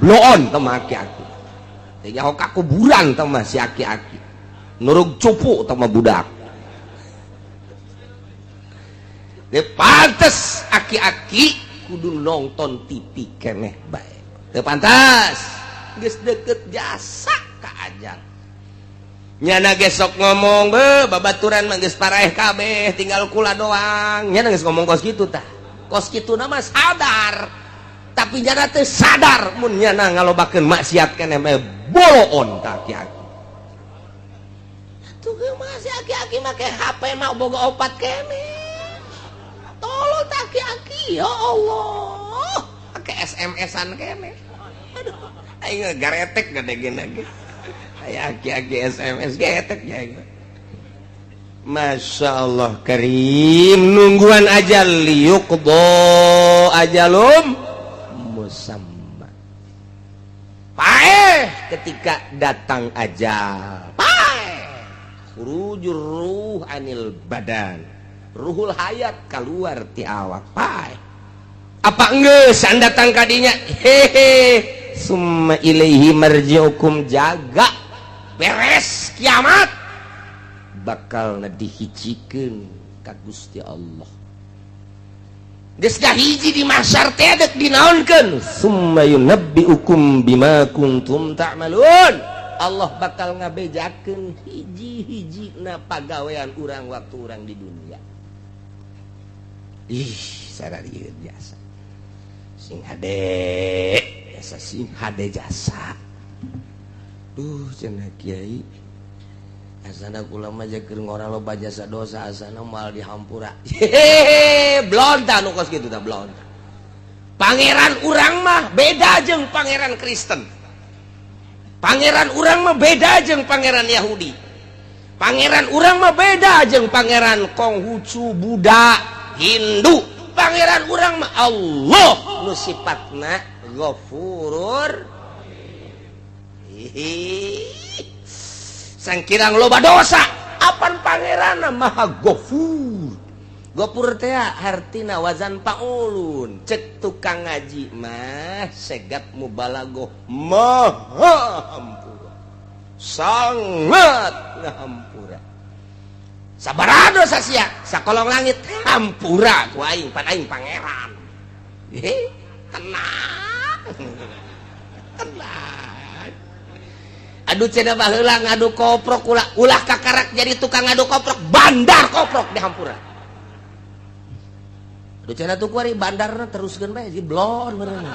Bloon teh mah aki-aki. Teu nyaho ka kuburan teh mah si aki-aki. Nurug cupu teh mah budak. Teu pantes aki-aki kudu nonton TV keneh bae. Teu pantas. Geus deket jasa ka ajal. Nyana gesok ngomong be babaturan mah geus paraeh kabeh tinggal kula doang. Nyana geus ngomong kos kitu tah. Kos kitu na mah sadar. Tapi nyana teu sadar mun nyana ngalobakeun maksiat keneh mah boloon tah aki-aki. Tuh ge mah si aki-aki make HP mah boga opat keneh. Tolol tah aki-aki, ya Allah. Make SMS-an keneh. Aduh, aing garetek gede gini. Aya aki-aki SMS getek ya. Masya Allah karim, nungguan aja liyuqdo ajalum musamma. Paeh ketika datang ajal. Paeh. Khurujur ruh anil badan. Ruhul hayat keluar ti awak. Paeh. Apa geus datang kadinya? Hehe. Summa ilaihi marji'ukum, jaga beres kiamat bakal dihijikeun ka Gusti Allah. Geus hiji di mahsyar teh dek dinaonkeun, summa yunabbiukum bima kuntum ta'malun. Allah bakal ngabejakeun hiji-hiji na pagawean urang waktu urang di dunia. Ih, sararieun jasa sing hade jasa, sing hade jasa. Duh, cenah kiai, asana kula mah keur ngora loba jasa dosa, asana moal dihampura. Hehehe, blonta nu kos kitu tah, blonta. Pangeran urang mah beda jeung pangeran Kristen. Pangeran urang mah beda jeung pangeran Yahudi. Pangeran urang mah beda jeung pangeran Konghucu, Buddha, Hindu. Pangeran urang mah Allah nu sifatna Ghafurur. Sangkirang loba dosa, apan pangeran maha Ghafur. Ghafur teh hartina wazan paulun. Cek tukang ngaji mah segat mubalagoh, maha hampura, sangat ngahampura. Sabaraha dosa sia sakolong langit, hampura ku aing, pan aing pangeran. Hehe, tenang tenang. Aduh, cenah baheula ngadu koprok, ulah ulah kakarak jadi tukang ngadu koprok, bandar koprok di hampura. Aduh, cenah tuh kuari bandarna teruskeun bae, jadi blon meureun.